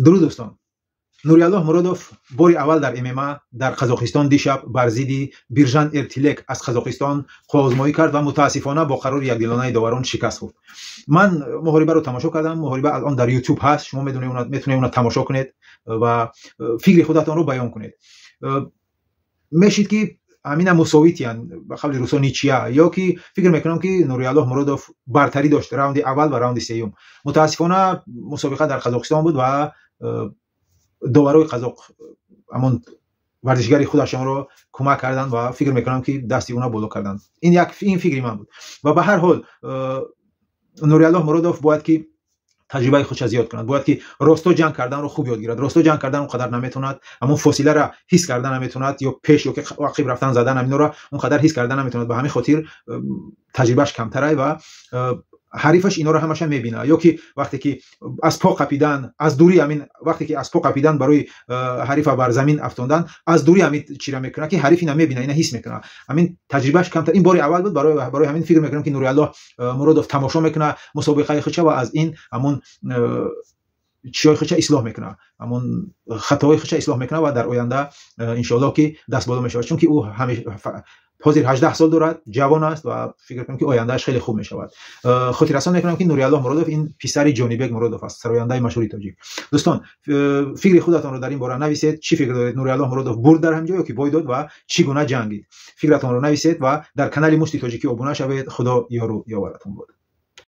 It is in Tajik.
Дуруд, дӯстон. Нуриаллоҳ Муродов бори аввал дар ММА дар Қазоқистон дишаб бар зидди Биржан Эртилек аз Қазоқистон қувваозмоӣ кард ва мутаассифона бо қарори якдилонаи доварон шикаст хӯрд. Ман муҳорибаро тамошо кардам. Муҳориба алон дар Ютуб ҳаст, шумо метавонед она тамошо кунед ва фикри худатонро баён кунед. Мешид, ки ҳамина мусовитиян, ба қавли русо ничья, ё ки фикр мекунам, ки Нуриаллоҳ Муродов бартарӣ дошт раунди аввал ва раунди сеюм. Мутаассифона, мусобиқа дар Қазоқистон буд ва доварои қазоқ ҳамон варзишгари худашонро кӯмак карданд ва фикр мекунам, ки дасти уна боло карданд. Ин як ин фикри ман буд. Ва ба ҳар ҳол, Нуриаллоҳ Муродов бояд ки таҷрибаи худша зиёд кунад, бояд ки росто ҷанг карданро хуб ёд гирад. Росто ҷанг кардан он қадар наметавонад, ҳамон фосиларо ҳис карда наметавонад, ё пеш ё ки ақиб рафтан, задан, ҳаминро он қадар ҳис карда наметавонад. Ба ҳамин хотир таҷрибааш камтарай ва ҳарифаш инора ҳамаша мебина. Ё ки вақте ки аз по қапидан, аз дурӣ, ҳамин вақте ки аз по қапидан барои ҳарифа бар замин афтондан, аз дурӣ ҳамин чира мекунад, ки ҳариф ина мебина, ина ҳис мекунад. Ҳамин таҷрибааш камтар, ин бори аввал буд. Барои ҳамин фикр мекунам, ки Нуриаллоҳ Муродов тамошо мекунад мусобиқаи худша ва аз ин ҳамон чиҳои худша ислоҳ мекунад, ҳамон хатоҳои худша ислоҳ мекунад ва дар оянда, иншоаллоҳ, ки даст боло мешавад, чунки ӯ ҳозир 18 сол дорад, ҷавон аст ва фикр кунам, ки ояндааш хеле хуб мешавад. Хотиррасон мекунам, ки Нуриаллоҳ Муродов ин писари Ҷонибек Муродов аст, сарояндаи машҳури тоҷик. Дӯстон, фикри худатонро дар ин бора нависед. Чӣ фикр доред? Нуриаллоҳ Муродов бурд дар ҳамин ҷо ё ки бой дод ва чӣ гуна ҷангид? Фикратонро нависед ва дар канали Мушти Тоҷикӣ обуна шавед. Худо ёру ёваратон бод.